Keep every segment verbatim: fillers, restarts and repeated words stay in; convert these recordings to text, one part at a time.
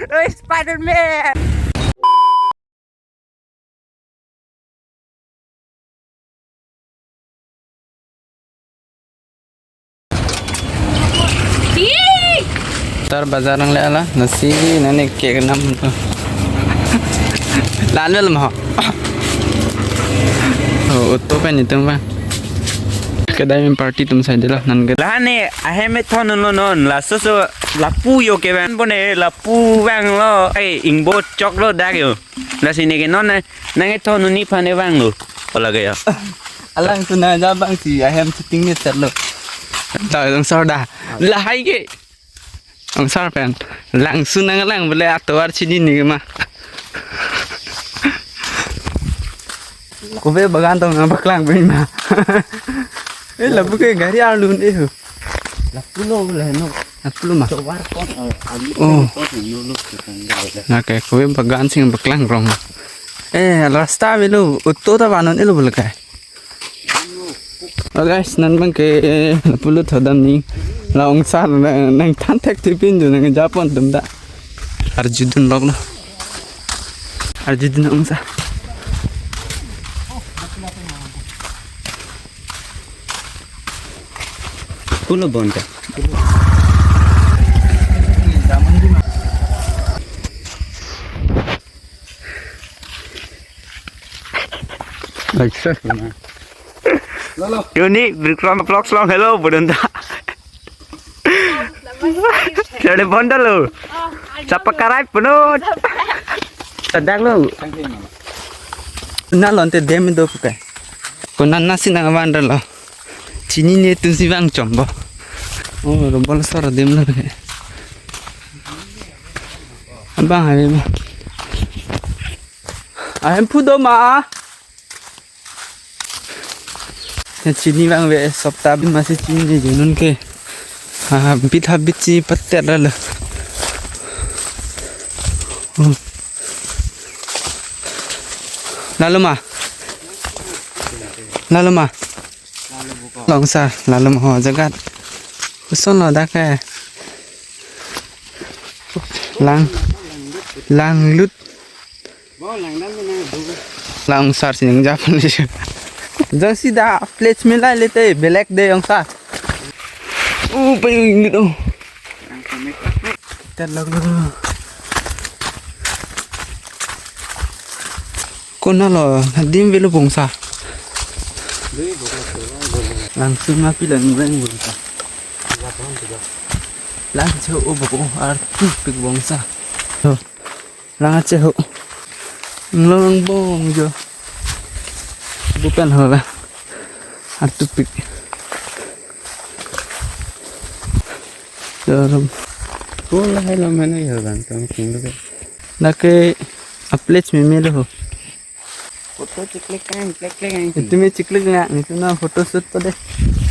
Hey, Spider-Man! Tar bazar nangle ala, lasi nane cake nam to. Lan wel ma. Oh, auto pen itum ba. Kedai men party atum sai delo, nang ke. Lane, ahem ethon lo non, laso so lapu yo kevang pone, lapu vanglo. Ai, ingbo choklo dak yo. Lasi neke non na, nang ethon un-e aphan vanglo. Ola ke ya. Alangsun nangja abang si ahem shooting ni serlo. Ta dong sor da. Lahai ke. Angsar pen. Langsun nanglang bole atovar chinine ma. Kove bagan tong nangpaklang pen ma. Eh, lapu ke gari arlun eh. Lapulo le no. Lapulo ma. Tovar kon, eh, ali Oh. Kon no lo ke kan de. Nake kove bagan si nangpaklang rong. Eh, rasta avelo, auto ta vannon elo bole kai. Oh guys, non abang ke, eh, lapulo thodam ni. La angsar nang, nangthan thek tipin jo nangja pon atum ta. Arjudun lok lo. Arjudun angsar. Pulo bonta. Like this. Lolo. Yoni, Bikram Vlogs along, hello, budon ta. Jadi bonta lo. Sapa karai punut. Sedang lo. Na lonte dem do pukai. Konat nasi nangvan lo. Chinine atum si vang chombo. Oh, robol sor dem lo ke. Abang hai ma. Ahem phu do ma. Ya, chini vangve sopta bin masi chini je junun ke. Ha, bit ha bit si patet ra lo. Hmm. Lalo ma. Lalo ma. Long sa, lalo ma ho jagat. Koson lo dak ke. Lang. Langlut. Lang sar si nangjap. Jang sida plates milai lete belek de angsar. Uh, payo ingit oh. Tet lak lo. Konat lo, adim avelo angsar. Langsun ma pilang beng angsar. Lang cho o bok o artupik angsar. Lang ache ho. Long bong jo. Bukan ho la. Artupik. Jorom. Ko lahai lo mane yo bang tong sing lo ke. Lake a plates meme lo ho. Photo chiklik kan, klik klik kan. Itu me chiklik na, itu na photo shoot pa de.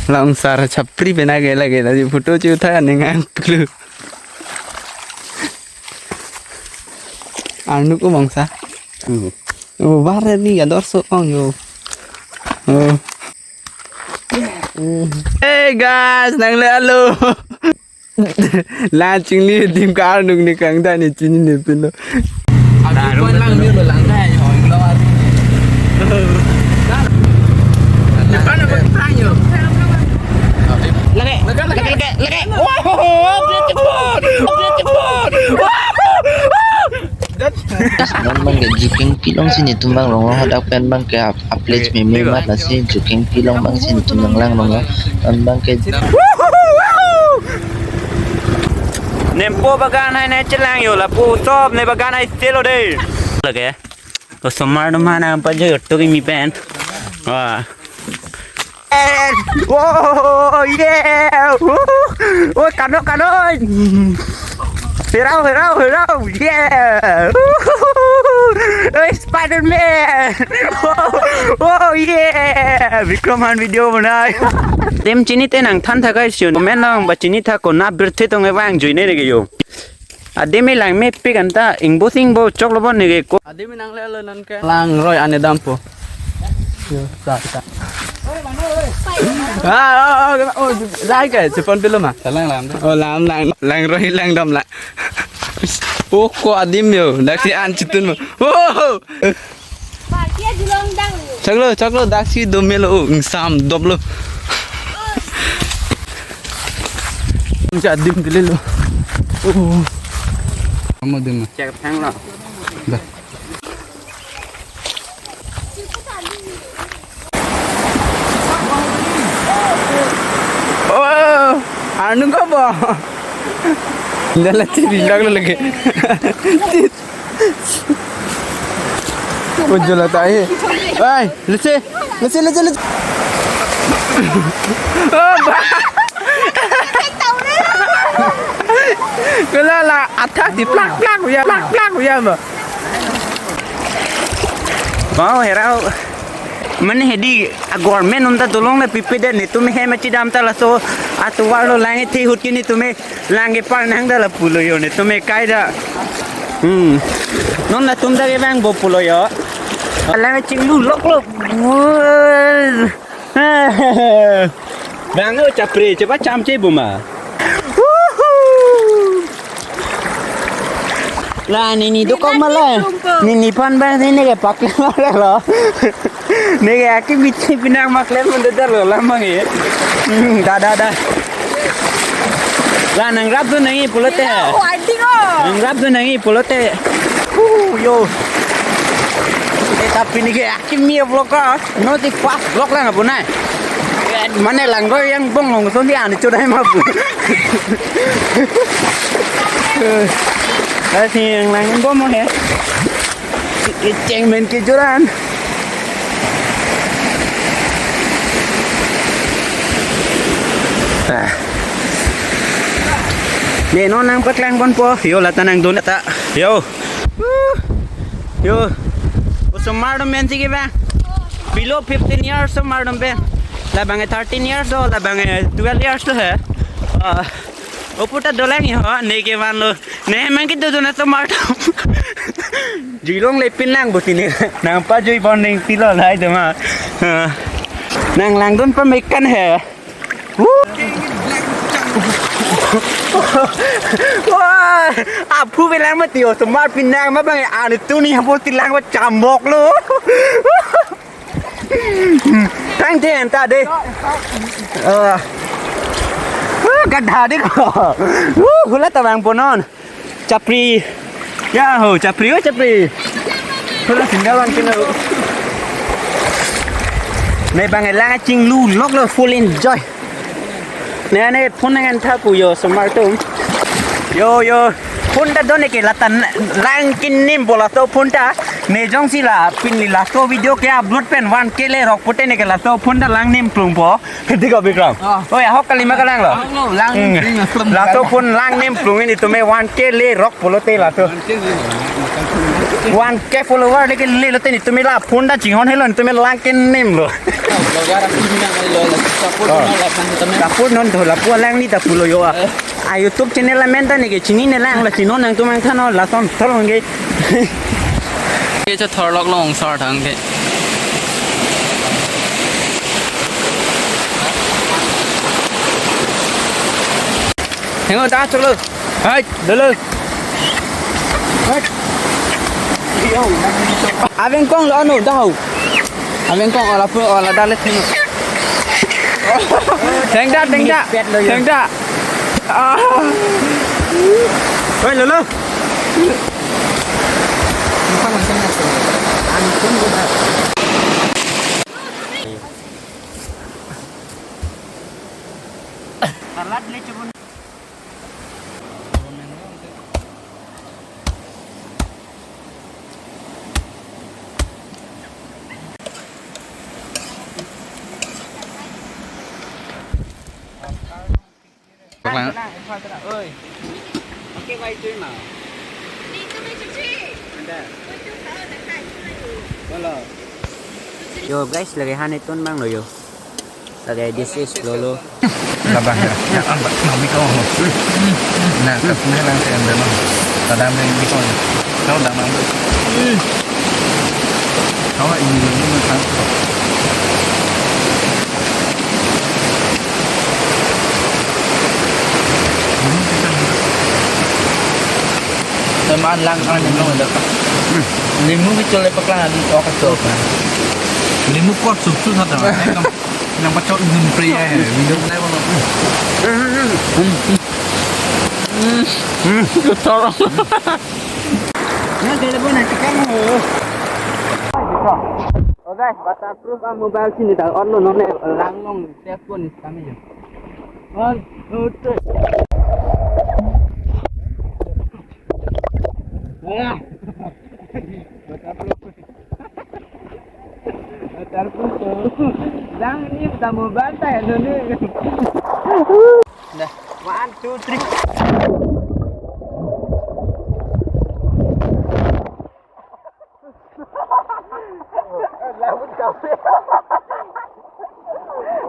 Lang sar chapri bena gela gela di photo chu tha ne ngang plu. Arnuk ko bangsa. Hmm. Oh, bare ni ador so kong yo. Oh. Hey guys, nangle alo. La chingli dim ka arnuk ni kangda ni chinine pilo. Abu pon lang milo lang dai ho inglo. Depan apa plan yo? Lagi, lagi, lagi, lagi. Wow, beautiful, beautiful. Wow. Non bang ke juking pilong si netum bang rong rong hadak pen bang ke ap-, upload meme mat lasi juking pilong bang si netum bang lang rong rong. Non bang ke nempo bagan hai ne chelang yo lapu sop ne bagan hai selo de. Lage. Ko somar no mana pa jo to kimi pen. Wah. Oh yeah! Oh, kano, kano! Herau, herau, herau! Yeah! Oh, Spider-Man! Oh, oh yeah! Bikram Han video banai. Adim chinine te nangthan tha guys yo. Comment nang ba chini tha konat birthe tong evang joine ne ke yo. Adim me lang mepik anta ingbo singbo choklo bon ne ke ko. Adim me nangle lo non ke. Lang roi ane dampo. Yo, sa, sa. Ah, oh, oh, oh, rai ke, chepon pilo ma. Salang lam. Oh, lam, lang, lang roi, lang dom la. Oh, ko adim yo, daksi an chitun mo. Oh! Ba, kia julong dang yo. Chaklo, chaklo, daksi dom melo, oh, ingsam dom lo. Cha adim pilo lo. Oh. Kamu dum. Cek thang lo. Dah. Oh, anu ko bo. Dalam ciri lang lagi. Ujol ata eh. Ai, lesi, lesi, lesi, lesi. Oh, ba. Kala la athak si plak plak ya, plak plak ya ma. Wow, herau. Mane hedi a government unta tolong le pipe de netum hem chidam ta laso atovar lo lang-e the hut ke netum lang kepar nang da lapulo yo netum kai da. Hmm. Non latum ta kevang bo pulo yo. Lang chinglu lok lok. Bang o chapri, chepacham che buma. Woohoo! La nini dokok ma la. Nini phan bang si neke paklem lo. Neke aki bichi pinang maklem mende dar lo lamang e. Hmm, da, da, da. La nangrap dun nangji pulote. Oh, I think oh. Nangrap dun nangji pulote. Hu, yo. Eh, tapi neke aki mi vlog ka. No ti fast vlog lang apo nai. Eh, mane lang roi yang bong long so dia ni chodai ma pu. Kasi yang lang bom he. Kecheng men kejuran. Ah. Ne non nangpaklang ponpo. Yo lata nangdun ta. Yo. Woo. Yo. Osomar dom pen si ke ba. Below fifteen years osomar dom pen. Labang thirteen years do, labang twelve years do he. Ah. Oputa dolang yo, ne ke van lo. Ne mang ke do do na osomar dom. Jui longle pin lang bo tini. Nangpajui bonding pilo lai doma. Ah. Nanglangdun pamekan he. Woo! Wah, aphu belang mati osomar pinang ma bang anu tuni hapo tilang ma chambok lo. Tang den ta de. Ah. Ah, gadha de ko. Woo, hula tabang ponon. Chapri. Ya ho, chapri, oh, chapri. Pura sindawan kena. Ne bang lang chinglu lok lo full enjoy. Ne ne phone nang tha pu yo osomar atum. Yo yo. Phone ta done ke lata lang kinim bola to phone ta. Ne jongsi la pini laso video ke upload pen one K lerok pute ne ke laso phone ta lang nim plung po. Diko Bikram. Oh. Oh ya, hok kalima kalang lo. Lang, lang, Hmm. Lang, lang, Laso lang. Phone lang nim plung ini tume one K lerok pulote laso. One K follower leke le lote netum la phone ta chinghon helo netum lang ke nim lo. Vlogger aku ni nang lo, support Oh. Nang lapan teman. Support non do lapu lang ni ta pulo yo. Eh. A YouTube channel amen ta neke chinine lang la chinon nangtum nangthan non lason thor hongge. Ye cho thor lok long sar thang ke. Hengo ta cholo. Hai, dolo. Hai. Aveng kong lo anu dau. Aveng kong ola pu ola dale thino. Thengda, thengda. Thengda. Ah. Hoi, lo, lo. Oi. Oke, bye, cuy, ma. Anda. Bola. Yo, guys, lake han itun bang lo yo. Lake this is lolo. Labang ya. Ya, ambak, mami kau. Nah, ke punya lang saya ambil, no. Tadam yang di kau. Kau dah mampu. Kau ini, ini, ini, ini. Teman lang ang ning long dak. Limu kechol le paklang adi ok kechol. Limu kot sup sup sat teman. Ekdom nangpachot dun pre ya. Video nai bang. Hmm, kotor. Na telepon na tikang ho. Oh guys, waterproof a mobile sini ta on lo nonne lang long test ko ni kami jo. One, two, three. Ah. Waterproof. Waterproof. Lang ni ta mobile ta ya nonne. Dah. One, two, three.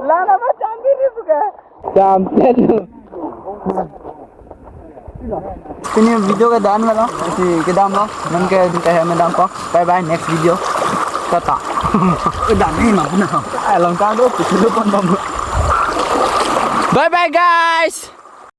Lana ba champion ni buka. Champion. Pini video ke dan lo, si kedam lo, nang ke ke hem dam ko. Bye bye, next video. Tata. Dan ni ma na. Along ka do, pisu do pon bom. Bye bye guys.